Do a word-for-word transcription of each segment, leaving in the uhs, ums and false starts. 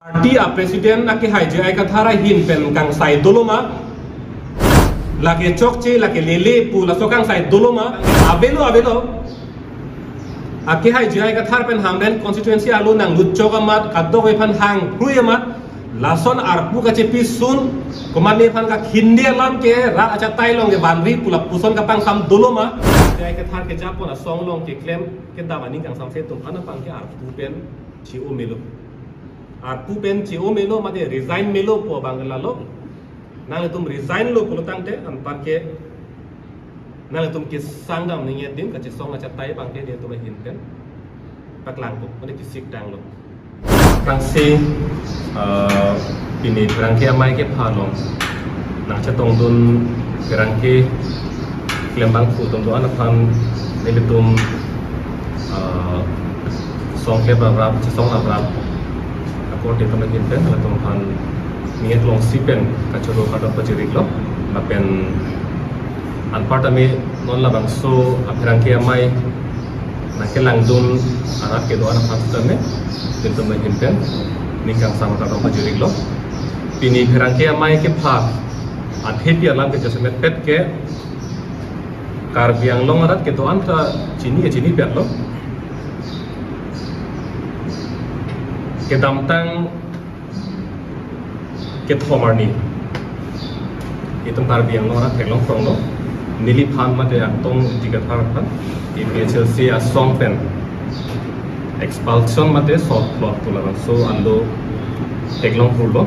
Party a president akehai J I Kathar ahin pen kangsai dolo ma? Lake chokche, lake lele pu laso kangsai dolo ma? Avelo, avelo. Akehai J I Kathar pen Hamren constituency arlo nanglut chok amat, kadokave aphan hanghrui amat, lason arpu kachepi sun, komatne aphan kakhinde alam ke rat achatai along ke vanri pu lapuson kapangsam dolo ma? J I Kathar kejapon asong along keklem kedam aning kangsamse atum an aphan ke arpu pen che-o melo. Arpu pen che-o melo mate resign melo pu abang ke lalo. Nanglitum resign lo pulo tangte anparke nanglitum kesang dam ningje adim kachesong achatai abang ke nelitum ahin pen paklang po, mane kesik tanglo. Tangsi, eh, pini pherangke amei kepha along nangchetongdun pherangke klembangphu atum do-an aphan nelitum, eh, song klep raprap, chesong raprap akorte tame ahin pen nangtum aphan ningje klongsi pen kachoro kadok pajiriklo. Lapen anparta me non labangso apherangke amei nangkelangdun arat kedo-an aphan sitame nelitum ahin pen ning kangsam kadok pajiriklo. Pini pherangke amei kepha athepi alam kejasemet pet ke Karbi Anglong arat kedo-an ta chini, chinipetlo. Kedamtang kethom arni itum Karbi Anglong arat theklong kronglo. Neliphan mate Angtong Ingti Kathar aphan A P H L C asong pen expulsion mate sorplot pu labangso alo theklong kurlo.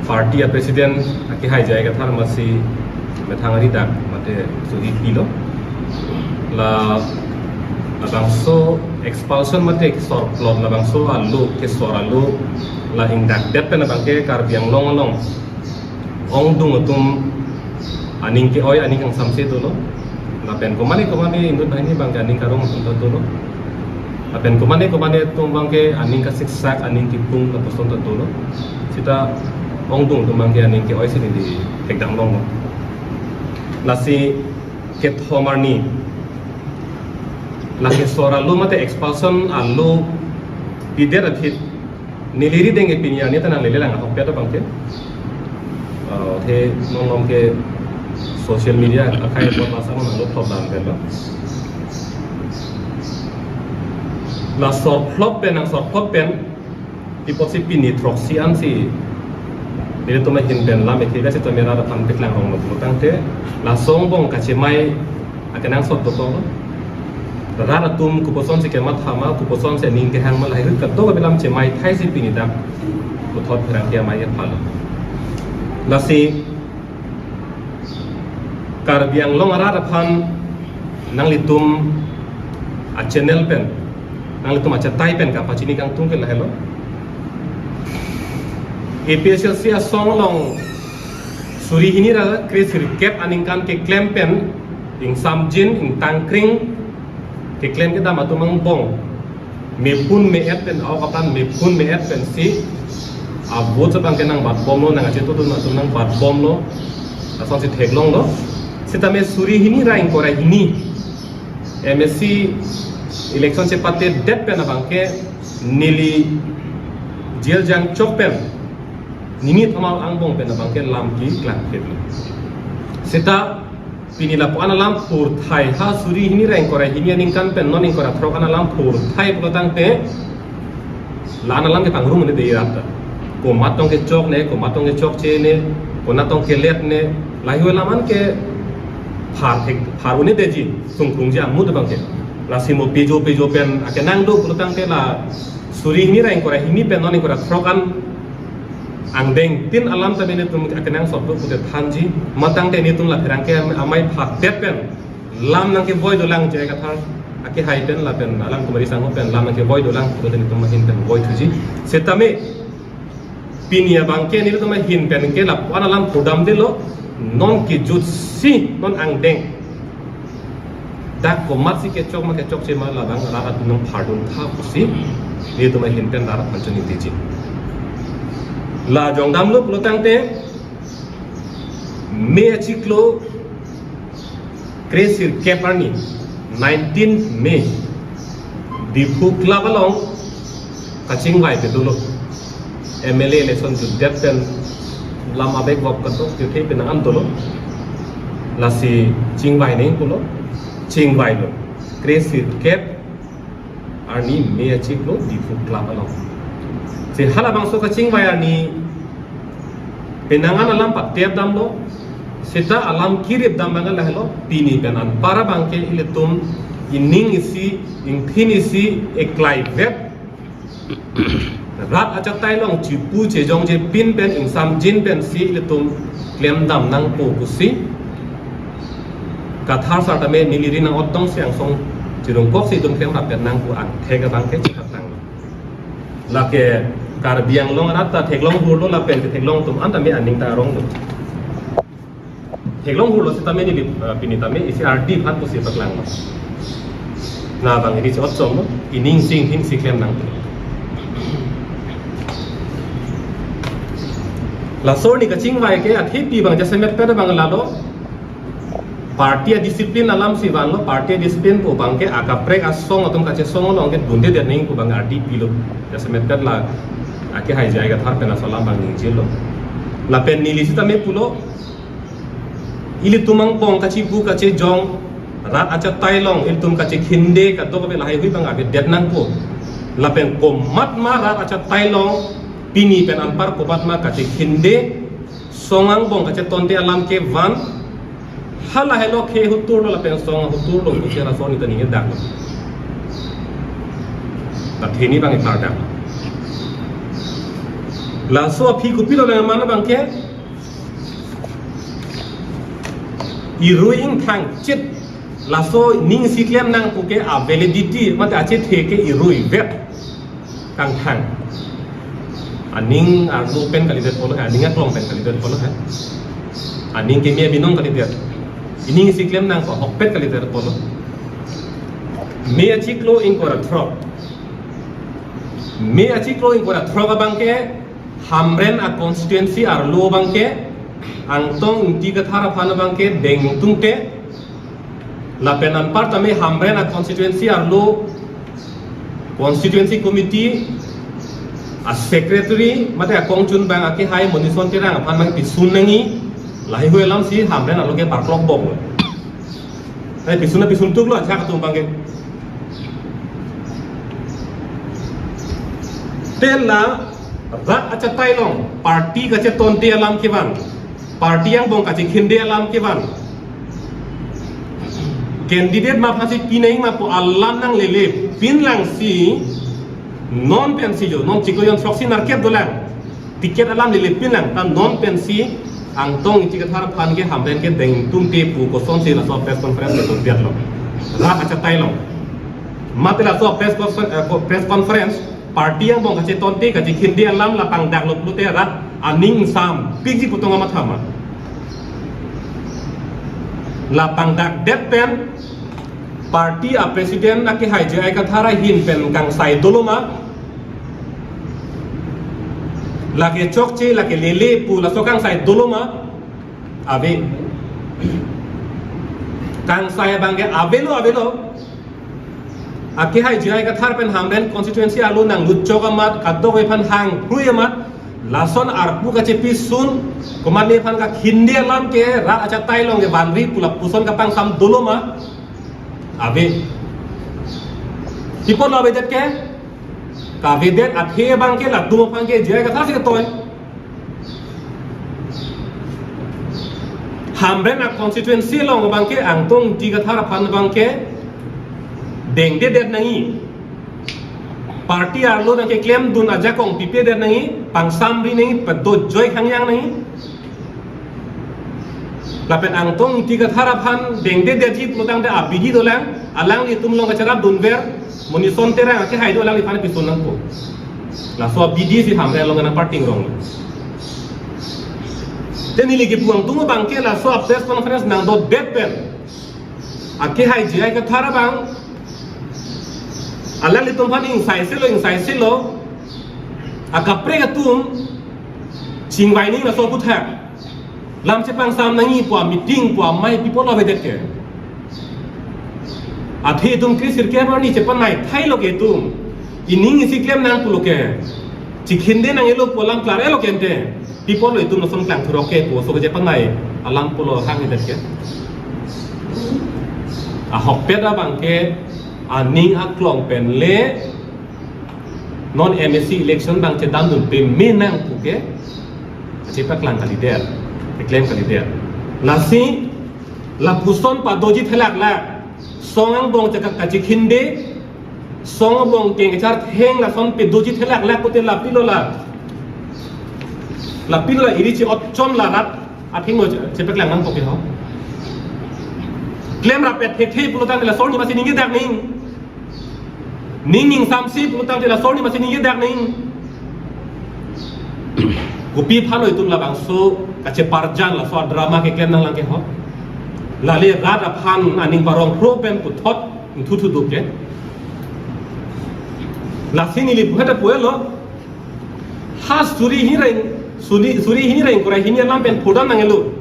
Party a president akehai J I Kathar amatsi methang ari dak mate suhi pilo. La labangso expulsion mate sorplot labangso alo kesor alo la ingdakdet pen abang ke Karbi Anglong along ongdung atum aning ke-oi aning kangsamse dolo. Lapen komane komane inut banghini abang ke aning karong atum ta dolo. Lapen komane komane atum abang ke aning kasiksak aning kipung lapuson ta dolo. Sita ongdung atum abang ke aning ke-oi si neli thekdam longlo. Lasi kethom arni la kesor alo mate expulsion alo pidet aphi neli rideng ke pini arni ta nanglele lang ahokpet abang ke. Ah, the non along ke social media akai apot masa mo nanglo problem kan ba. La sorplot pen nang sorplot pen pi apotsi pini throksi ansi nelitum ahin pen lam ethe sitame rat aphan paklang ronglo pulo tangte laso angbong kachemai akenangsot dokok. Rat atum kopuson si kematha ma, kopuson si aning kehang ma, lahai ahut kadokave alam chemai thai si pini dak puthot pherangke amei kepha lo. Lasi Karbi Anglong arat aphan nanglitum a channel pen, nanglitum achatai pen kapachini kangtung ke lahelo. A P H L C asong along suri hini ra kre sirkep aningkan keklem pen ingsamjin ingtangkring keklem kedam atum angbong mephun me-et pen, ok apran mephun me-et pensi a vote abang ke nangbatbomlo, nang achetu atum nangbatbomlo, lasonsi theklonglo. Sitame suri hini ra ingkoi ra hini M A C election chepatedet pen abang ke neli jail jangchok pen nini thoma angbong pen abang ke lam keklangkhetlo. Sita pini lapu-an alam phurthai ha suri hini ra ingkoi ra hini aningkan pen non ingkoi ra throk an alam phurthai pulo tangte la-an alam ke pangrum un-edetji rat ta. Komat tong kechok ne, komat tong kechokche ne, konat tong kelet ne, lahai alam an ke phar thek, phar un-edetji, sungkrungji amut abang ke. Lasi mo pejo pejo pen akenang do pulo tangte la suri hini ra ingkoi ra hini pen non ingkoi ra throk an angdeng tin alam ta nelitum akenangsot do pute thanji, matangte nelitum la pherangke amei phatet pen lam nangkevoi dolang J I Kathar akehai pen lapen alam kumari sangho pen lam nangkevoi dolang pute nelitum ahin pen voi thuji. Sitame pini abang ke nelitum ahin pen ke lapu-an alam pudam delo, non kejutsi non angdeng dak komatsi kechok ma kechokche ma labang rat atum nangphardun tha pusi nelitum ahin pen rat aphan choningri ji. La jongdamlo pulo tangte May achiklo kre sirkep arni, nineteenth May, Diphu Club along kachingvai pe dolo. M L A election jutdet pen lam abek vok katok juthe penang an dolo. Lasi chingvai nangji pulo, chingvailo. Kresirkep arni May achiklo Diphu Club along. Si halabangso kachingvai arni penang an alam patep damlo. Seta alam kirip dam abang lahelo, pini pen anpar abangke ilitum ining isi, ingthin isi, eklai vet. Rat achatai along chipu chejongje pin pen ingsamjin pensi ilitum klemdam nangpo pusi Kathar sar tame neli ri nang-ot tongsi angsong chirungkoksi itum klemrap pen nangpo, angthek abangke chepatang. Lake Karbi Anglong arat ta theklong hurlo lapen ketheklong atum an tame aning ta aronglo. Theklong hurlo sitame neli, eh, pini tame isi ardi aphan pusi paklanglo. Na abang iri chot chomlo, ining isi ingthin isi klem nang. Laso arni kachingvai ke athe pi abang jasemet pen abang lalo. Party a-discipline alamsi vanlo, party a-discipline pu abangke akaprek asong atum kachesong along ke dunde det nangji pu abang ardi pilo. Jasemet pen la akehai J I Kathar pen laso alam abang ningjelo. Lapen neli sitame pulo, ilitum angbong kachipu kachejong, rat achatai along ilitum kachekhinde kadokave lahaihui abang avedet nangpo. Lapen komatma rat achatai along pini pen anpar komatma kachekhinde, song angbong kachetonte alam kevan, halahelo khe huturlo lapen song huturlo pusi laso arni ta ningjedak. Athe ni abang ipar dak. Laso aphi kopilo nangman abangke, irui ingthang chit, laso ining isi klem nang puke a-validity mate achethe ke irui vet kangthang. Aning arlo pen kalidet pulo he, aning aklong pen kalidet pulo he. Aning keme abinong kalidet. Ining isi klem nang ko hokpet kalidet pulo. May achiklo ingkoi ra throk. May achiklo ingkoi ra throk abangke Hamren a-constituency arlo abangke Angtong Ingti Kathar aphan abangke dengtungte, lapen anpar tame Hamren a-constituency arlo constituency committee a-secretary mate akongchun abang akehai Monison Terang aphan abang pisun nangji, lahaihui alamsi Hamren arlo ke parklok boklo. Ai pisun na pisun tuklo, ajahak atum abangke. Te la rat achatai along party kachetonte alam kevan, party angbong kachekhinde alam kevan, candidate ma aphansi pi nangji ma pu alam nanglele pinlangsi, non pensi jo, non chiklo jon throksi nerkep dolang, ticket alam lele pinlang, ta non pensi Angtong Ingti Kathar aphan ke Hamren ke dengtungte pu kosonsi laso press conference kedo biatlo. Rat achatai along. Mate laso press confer-, eh, ko-, press conference, party angbong kachetonte kachekhinde alam la pangdaklo pulote rat aning sampikji pu tong amat hama. La pangdakdet pen party a-president akehai J I Kathar ahin pen kangsai dolo ma, lake chokche, lake lele pu laso kangsai dolo ma, ave. Kangsai abangke avelo, avelo. Akehai J I Kathar pen Hamren constituency arlo nanglut chok amat, kadokave aphan hangphrui amat, lason arpu kachepisun, komatne aphan kakhinde alam ke rat achatai along kevanri pu lapuson kapangsam dolo ma, ave. Pi apotlo avedet ke? Kavedet athe abangke latum aphan ke J I Kathar si ketoi. Hamren a-constituency along abangke Angtong Ingti Kathar aphan abangke dengdedet nangji. Party arlo nangkeklemdun ajakong pipedet nangji, pangsamri nangji, pedo joi khangjang nangji. Lapen Angtong Ingti Kathar aphan dengdedetji pulotangte abidi dolang, alanglitum along kacherapdunver, Monison Terang akehai do alangliphan pisun nangpo. Laso abidi si Hamren along nangparting rong. Te neli kipu angtung abangke laso a-press conference nangdodet pen akehai J I Kathar abang, alanglitum aphan ingsaiselo, ingsaiselo, akaprek atum chingvai nangji laso aputhak. Lam chepangsam nangji pu a-meeting pu amei pi apotlo avedet ke? Athe itum kresirkep arni chepanai thailo ke itum. Ining isi klem nang pulo ke. Chikhinde nang elo pu alam klar elo kente. Pi apotlo itum lason klang thurok ke pu aso keje panai alam pulo hang idet ke. Ahokpet abang ke aning aklong pen le non M A C election abang chedamdun peme nang pu ke chepaklang kalidet, keklem kalidet. Lasi lapuson padoji thelaklak, song angbong chekak kachikhinde, song angbong kengchar theng lason pedoji thelaklak pute lapilo la. Lapilo la iri chi-otchon la rat athengno chepaklang nangpo ke ho. Klem rapet thekthe pulotangte la sorni masi ningjedak ning. Ning ningsamsi pulotangte la sorni masi ningjedak ning. Kopi aphanlo itum labangso kacheparjan laso adrama keklem nanglang ke ho. Lale rat aphan aning parong pro pen puthot ingthu thuduk ke. Lasi neli puhata puelo. Ha suri hini ra-ing, suri, suri hini ra-ingkoi ra hini alam pen pudam nang elo.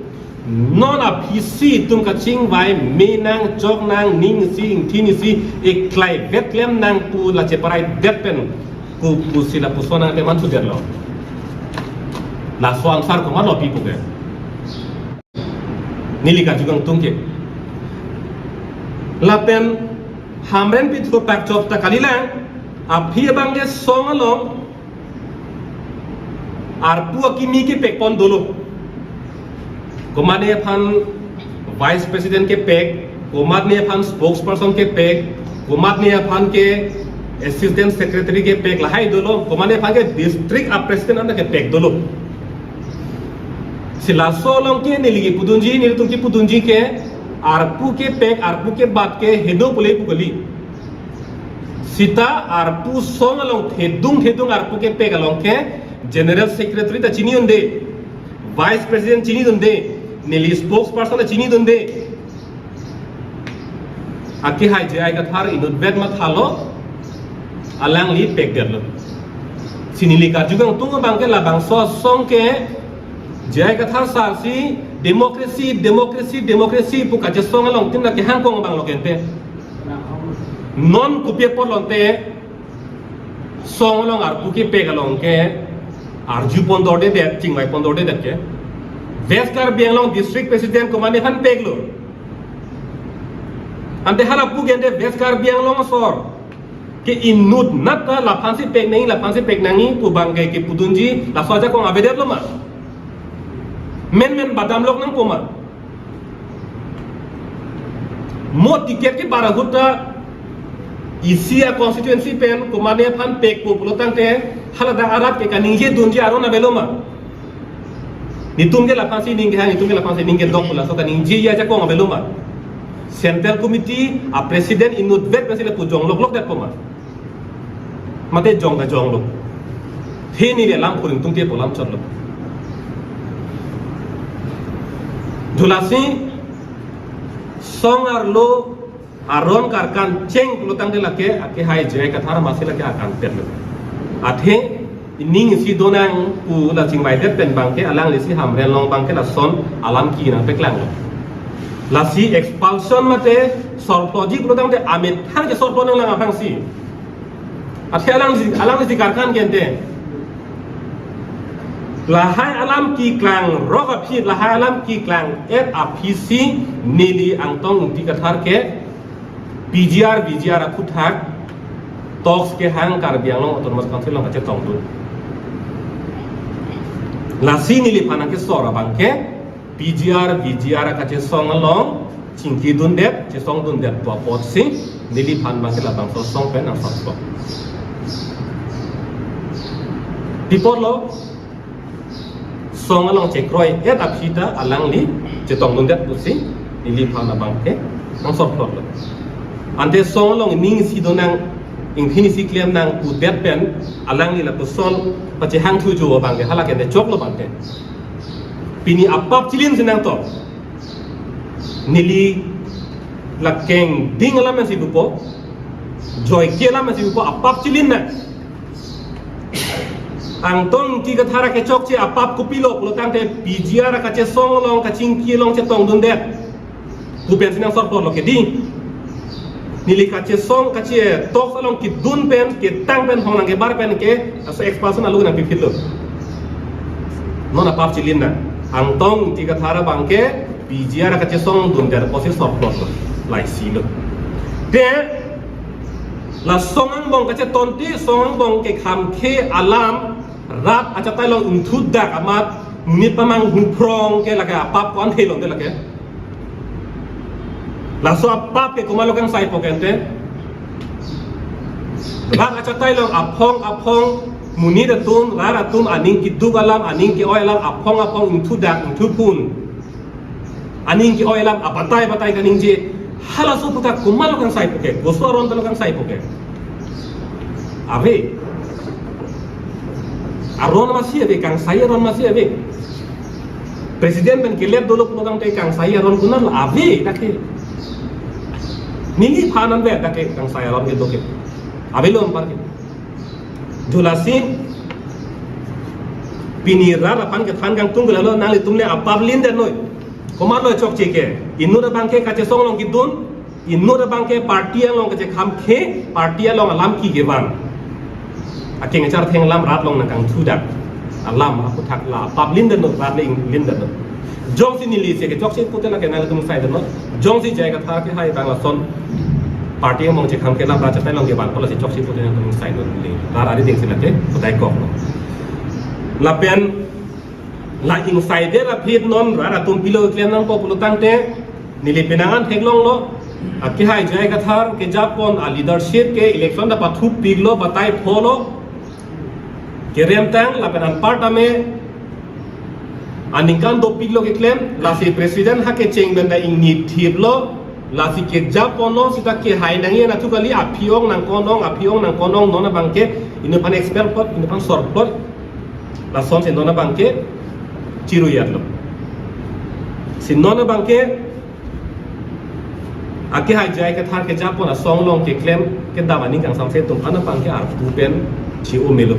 Non aphisi itum kachingvai me nang, chok nang, ning isi, ingthin isi, eklai vet klem nang pu la cheparaidet pen ku, pusi lapuson nang teman sudetlo. Laso answer komatlo pi pu ke. Neli karju kangtung ke. Lapen Hamren pithu pakchok ta kalilang, aphi abang ke song along arpu akimi kepek pon dolo. Komatne aphan vice president kepek, komatne aphan spokesperson kepek, komatne aphan ke assistant secretary kepek lahai dolo, komatne aphan ke district a president anta kepek dolo. Si laso along ke neli kepudunji, nelitum kepudunji ke arpu kepek, arpu kebat ke hedo pule pu kali. Seta arpu song along thedung thedung arpu kepek along ke general secretary ta chini unde, vice president chini dunde, neli spokesperson ta chini dunde. Akehai J I Kathar inutvet mathalo, alangli pekdetlo. Si neli karju kangtung abang ke labangso asong ke J I Kathar sir si democracy, democracy, democracy pu kachesong along tin la kehang kong abang lo kente. Non kopi apotlo ante song along arpu kepek along ke arju pon dordedet, chingvai pon dordedet ke. West Karbi Anglong district president komatne aphan peklo. Ante hala pu ke ante West Karbi Anglong asor ke inutnat ta laphansi pek nangji, laphansi pek nangji pu abang ke kepudunji laso ajakong avedetlo ma? Menmen badam lok nangpo ma? Mo ticket kebar ahut ta isi a constituency pen komatne aphan pekpo pulotangte haladak arat ke kaningje dunji aron avelo ma? Netum ke laphansi ning kehang, netum ke laphansi ning kedok pu laso kaningjeji ajakong avelo ma? Central Committee a president inutvet pensi lapu jong loklokdetpo ma? Mate jong ta jonglo. He neli alam phuring tungte pu alam chotlo. Julasi song arlo aron karkan cheng pulotangte lake akehai J I Kathar masi lake akanpetlo. Athe ining isi donang pu la chingvaidet pen abang ke alangli si Hamren along abang ke lason alam kenangpeklanglo. Lasi expulsion mate sorploji pulotangte amethang ke sorplo nanglang aphrangsi. Athe alangli, alangli si karkan kente. Lahai alam keklang rok aphi, lahai alam keklang et aphisi neli Angtong Ingti Kathar ke P G R, V G R aphuthak talks kehang Karbi Anglong Autonomous Council along kachetongdun. Lasi neliphan nangkesor abang ke P G R, V G R kachesong along chingkidundet, chesongdundet pu apotsi neliphan abang ke labangso asong pen nangsorplot. Pi apotlo, song along chekroi et aphi ta alangli chetongdundet pusi neliphan abang ke nangsorplotlo. Ante song along ning isi donang, ingthin isi klem nang pudet pen alangli lapuson pachehangthujo abang ke hala kente choklo abang ke. Pini apap chilin si nangtok. Neli la kengding alam si pupo, joike alam si pupo, apap chilin nang. Angtong Ingti Kathar kechokche apap kopilo pulotangte P G R kachesong along kachingki along chetongdundet pu pensi nangsorplotlo kedi. Neli kachesong kachetok along kedun pen, ketang pen, hong nangkebar pen ke, laso expulsion alo nangpiphitlo. Non apap chilin na. Angtong Ingti Kathar abang ke P G R kachesong dundet apotsi sorplotlo. Laisilo. Te, la song angbong kachetonte, song angbong kekhamkhe alam, rat achatai along ingthudak amat, monit pamanghu phrong ke lake apap ko-an thelong te lake. Laso apap ke komatlo kangsaipo ke ante? Rat achatai along aphong aphong monit atum, rat atum aning keduk alam, aning ke-oi alam, aphong aphong ingthudak, ingthupun. Aning ke-oi alam, abatai batai kaningje. Halaso aphuthak komatlo kangsaipo ke? Koso aron talo kangsaipo ke? Ave. Aron masi ave, kangsai aron masi ave. President pen kelet dolo pulo tangte kangsai aron konatlo ave dak ke. Neliphan anvet dak ke kangsai aron kedo ke. Avelo anpar ke. Jo lasi pini rat aphan kethan kangtung ke lalo nanglitum le apap lindetnoi. Komatlo chokche ke? Inut abang ke kachesong along kedun, inut abang ke party along kachekhamkhe, party along alam ki kevan. Akeng achar theng alam rat along nangkangthudak alam aphuthak la apap lindetnoi, rat le lindetnoi. Jongsi neli se kechokche pute lake nanglitum saidetnoi. Jongsi J I Kathar kehai abang lason party among chekhamkhe alam rat achatai along kevan pulo si chokche pute nanglitum saidetnoi. Rat arideng si lake pudai kok. Lapen la ingsaidet aphi non rat atum pilo klem nangpo pulo tangte, neli penang an theklonglo, akehai J I Kathar kejapon a leadership ke election ta pathupiklo, batai pholo, keremtang lapen anparta me aningkan dopiklo keklem, lasi president ha kecheng pen ta ingni thiplo, lasi kejaponlo, seta kehai nangji anatthu kali, aphi-ong nangkon-ong, aphi-ong nangkon-ong, non abang ke inut aphan expel plot, inut aphan sor plot, lasonsi non abang ke chiruyatlo. Si non abang ke akehai J I Kathar kejapon asong along keklem kedam aning kangsamse atum an abang ke arpu pen che-o melo.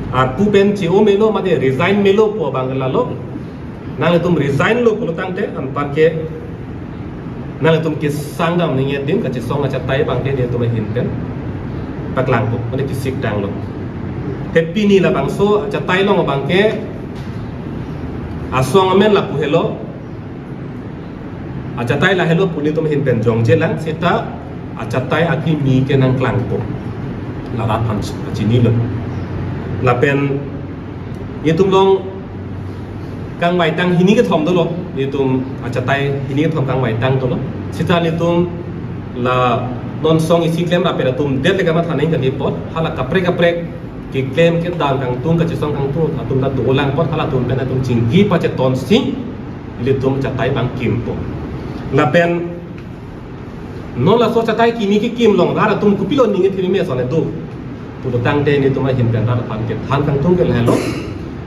Arpu pen che-o melo mate resign melo pu abang ke lalo. Nanglitum resign lo pulo tangte anpar ke nanglitum kesang dam ningje adim kachesong achatai abang ke nelitum ahin pen paklangpo, mane kesik tanglo. Te pini labangso achatai along abang ke asong amen lapu helo. Achatai lahelo pu nelitum ahin pen jongjelang, seta achatai akimi ke nangklangpo. La rat aphan chinilo. Lapen itum along kangvaitang hini kethom dolo, itum achatai hini kethom kangvaitang dolo. Seta nelitum la non song isi klem rapet atum det le kamatha nangji kali apot, hala kaprek kaprek keklem kedam kangtung kachesong kangtung atum ta dolang apot, halatum pen atum chingki pachetonsi ilitum achatai abang kimpo. Lapen non laso achatai kimi kekim along rat atum kopilo ningje thiri me ason do pulo tangte nelitum ahin pen rat aphan kethan kangtung ke lahelo.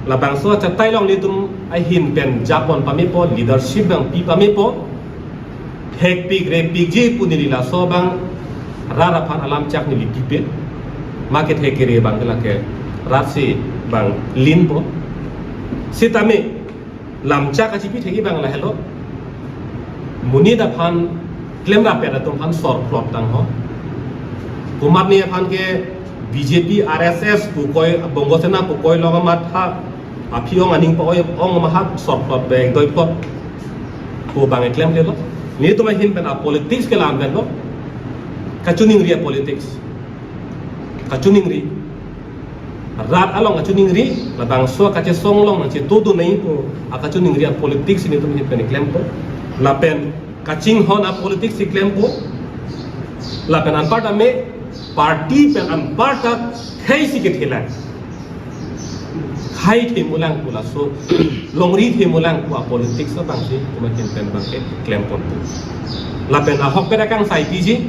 Labangso achatai along nelitum ahin pen japon pamepo, leadership abang pi pamepo. Thekpik repikji pu neli laso abang rat aphan alam chak neli pipe. Ma kethek kere abang ke lake rat si abang linpo. Sitame lamchak kachipi thekji abang lahelo. Monit aphan klem rapet atum aphan sor plot tang ho. Komatne aphan ke B J P, R S S pu koi, Bongo Sena pu koi along amat ha aphi-ong aning pa-oi-ong amat ha sor plot beng doi plot pu abang klemklelo. Nelitum ahin pen a politics ke lam pen lo. Kachiningri a politics. Kachiningri. Rat along kachiningri, labangso kachesong along nangchetudun nangji pu akachiningri a politics nelitum ahin pen klempo. Lapen kachinghon a politics si klempo. Lapen anparta me party pen anparta khei si kethelang. Khai themulang pu laso, longri themulang pu a politics abang si nelitum ahin pen abang ke klemponpo. Lapen ahokpet akangsai piji,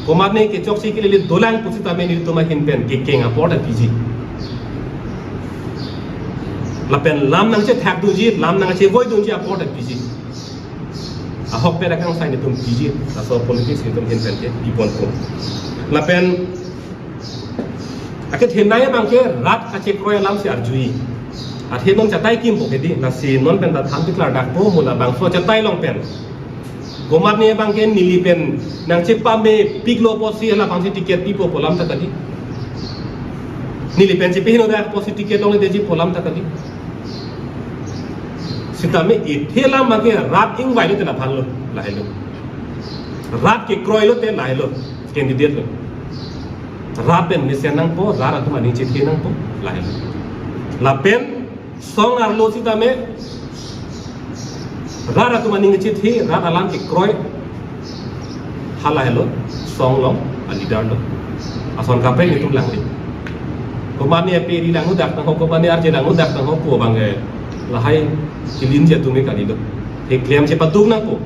komatne kechoksi kelele dolang pusitame nelitum ahin pen kekeng apor ta piji. Lapen lam nangchethakdunji, lam nangchevoidunji apor ta piji. Ahokpet akangsai nelitum piji, laso politics nelitum ahin pen ke piponpo. Lapen akethenei abang ke rat kachekroi alam si arjui. Athe non achatai kimpo ke di, lasi non pen ta than tiklar dakpo, mo labangso achatai along pen Komatne abangke neli pen nangchepamepiklo pusi hala aphansi ticket pipo pu alam ta kali. Neli pen chepeheno dak pusi ticket longledetji pu alam ta kali. Sitame ethe alam abangke rat ingvai lote la aphan lo, lahelo. Rat kekroi lote lahelo, candidate lo. Rat pen mesen nangpo, rat atum aning chethe nangpo, lahelo. Lapen song arlo sitame rat atum aning chethe, rat alam kekroi, halahelo song along aleader lo. Ason kaprek itum langli. Komatne ape ri langno dak nangho, komatne arje langno dak nangho pu abangke lahai kelinji atum ke kalilo. Keklem chepaduk nangpo.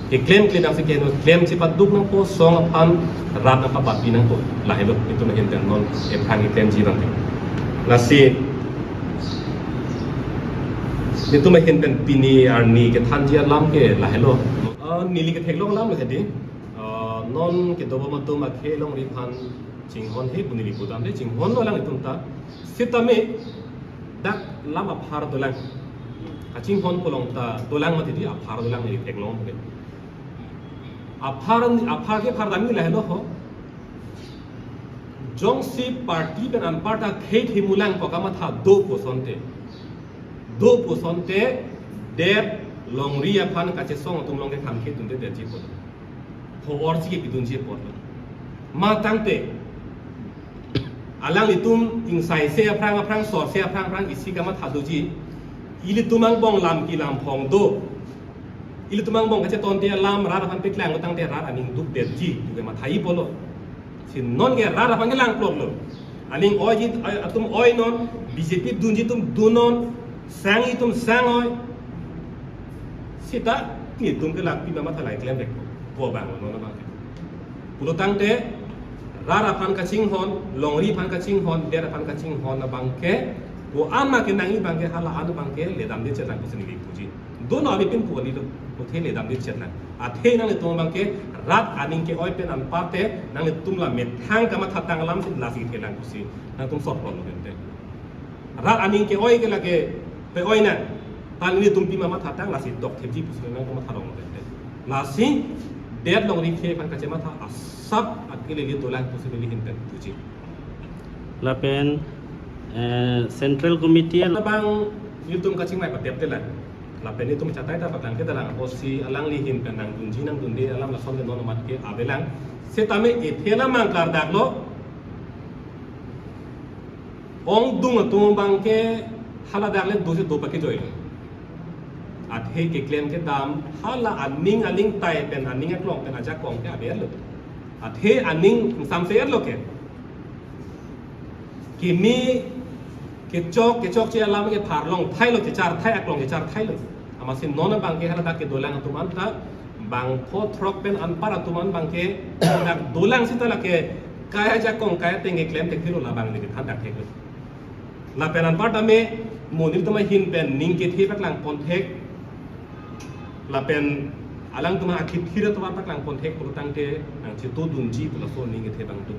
Keklem klemdamsi keheno, klem chepaduk nangpo, song aphan rat nangpabatpi nangpo. Lahelo itum ahin pen non ephrang keklemji abangke. Lasi itum ahin pen pini arni kethanji alam ke lahelo. Ah, neli ketheklong alam lo hedi. Ah, non kedobom atum akhei longri aphan chinghonhe pu neli pudamde, chinghonlo alanglitum ta. Sitame dak lam aphar dolang. Kachinghon pu along ta dolang mati di, aphar dolang neli theklong ke. Aphar, aphar kephar damji lahelo ho. Jongsi party pen anparta khei thimulang pu kamatha do pu asonte. Do pu asonte, det longri aphan kachesong atum along ke kham khedunde detji apot. Pho-orsi kepidunji apot lo. Ma tangte alanglitum ingsaise aphrang aphrang, sorse aphrang aphrang isi kamatha doji. Ilitum angbong lam kelam phong do. Ilitum angbong kachetonte alam rat aphan peklanglo tangte rat aning dukdetji pu kematha-i apotlo. Si non ke rat aphan kelang plotlo. Aning oiji, atum oi non, B J P dunji atum dun non, sangji atum sang oi. Seta nelitum ke langpi mamatha lai klemvekpo, pu abang non abangke. Pulo tangte rat aphan kachinghon, longri aphan kachinghon, det aphan kachinghon abangke, ko-an ma kenangji abangke hala an abangke ledamde chetlang pusi neli puji. Dono ami pinpu kali lo, athe ledamde chetlang. Athe nanglitum abangke rat aning ke-oi pen anparte nanglitum la methang kamathatang alam si lasi thelang pusi nangtum sot ponlo tangte. Rat aning ke-oi ke lake pe-oi nang. Tan nelitum pima mathatang lasi dok thepji pusi nangtum matha rong tangte. Lasi det longri akhei aphan kachematha asap akele le dolang pusi neli ahin pen puji. Lapen, eh, Central Committee labang nelitum kachingvai patep telang. Lapen nelitum chatai ta paklang kedalang, apotsi alangli ahin pen nangdunji nangdunde alam lason ke non amat ke avelang. Setame ethe alam abang klardaklo. Ongdung atum abangke haladak le dosi do pakejoilo. Athe keklem kedam hala aning aling tai pen aning aklong pen ajakong ke averlo. Athe aning ingsamse-etlo ke. Kimi kechok kechokche alam ke pharlong thailo, kecharthai aklong kecharthailo. Amatsi non abangke haladak kedolang atum anta bang pho throk pen anpar atum an abangke dak dolang seta lake kai ajakong kai ateng keklem thekthelo labang neli than dak theklo. Lapen anpar tame mo nelitum ahin pen ning kethe paklang ponthek. Lapen alangtum akhithir atum paklang ponthek pulo tangte nangchetudunji pu laso ning kethe abang do.